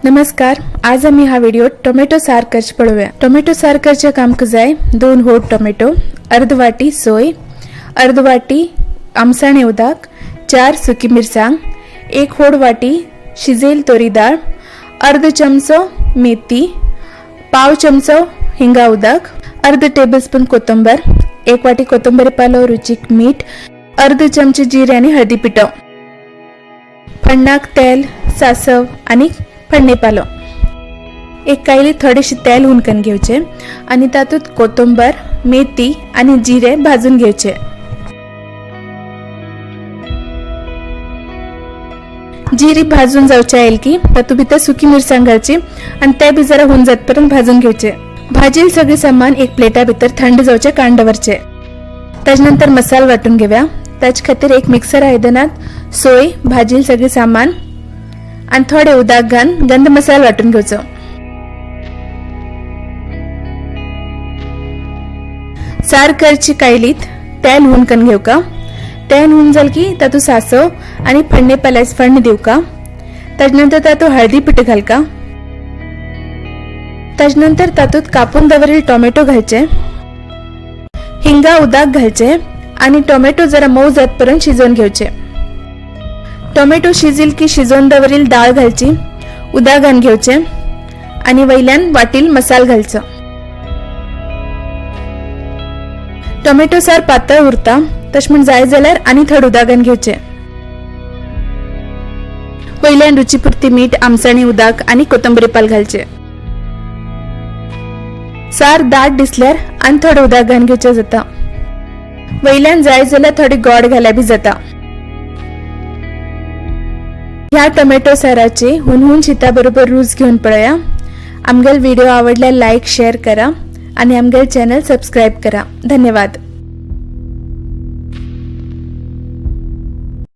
नमस्कार, आज आमी हा व्हिडिओ टोमॅटो सार करचे पळोवया. टोमॅटो सार करचे आमकां जाय 2 होड टोमॅटो, अर्द वाटी सोय, अर्द वाटी आमसाणे उदक, 4 सुकी मिरसांग, 1 होड वाटी शिजयेल तोरी दाळ, अर्द चमचो मेथी, पाव चमचो हिंगा उदक, अर्द टेबलस्पून कोथंबर, 1 वाटी कोथंबरी पालो, रुचीक मीठ, अर्द चमचे जिरे आनी हळदी पिठो, फण्णाक तेल, सासव आनी फण्णे पालो. एक कायली थोडेशे तेल हुनकन घेवचे आनी तातूंत कोथंबर, मेथी आनी जिरे भाजून घेवचे. जिरी भाजून जावचे आयल की तातूंत भितर सुकी मिरसांग घालची आनी ते बी जरा हुन जातपर्यंत भाजून घेवचे. भाजील सगळे सामान एक प्लेटा भितर थंड जावचे काण दवरचे. ताजे नंतर मसाल वाटून घेवया. ताचे खातीर एक मिक्सर आयदनात सोय, भाजील सगळे सामान आनी थोडे उदक घालून गंध मसाल वाटून घेवचो. सार करची कायलीत तेल हुनकन घेवका. तेल हुन जाल की तातूंत सासव आनी फण्णे पाल्याच फण्ण दिवका. ताजे नंतर तातूंत हळदी पीठ घालका. ताजे नंतर तातूंत कापून दवरिल्ले टोमॅटो घालचे, हिंगा उदक घालचे आनी टोमॅटो जरा मऊ जातपर्यंत शिजोवन घेवचे. टोमॅटो शिजील की शिजोवन दवरिल दाळ घालची, उदक घालून घेवचे आनी वयल्यान वाटील मसाल घालचो. टोमॅटो सार पातळ उरता तशें म्हण जाय जाल्यार आनी थोड उदक घालून घेवचे. वयल्यान रुचीपुरती मीठ, आमसाणी उदक आनी कोथंबरी पाल घालचे. सार दाट दिसल्यार आनी थोडे उदक घालून घेवचे जाता. वयल्यान जाय जाल्यार थोडे गोड घाल्यार बी जाता. ह्या टोमॅटो साराची हुनहून शिता बरोबर रूच घेवन पळया. आमगेल व्हिडिओ आवडल्यार लायक, शेअर करा आणि आमगेल चॅनल सबस्क्राईब करा. धन्यवाद.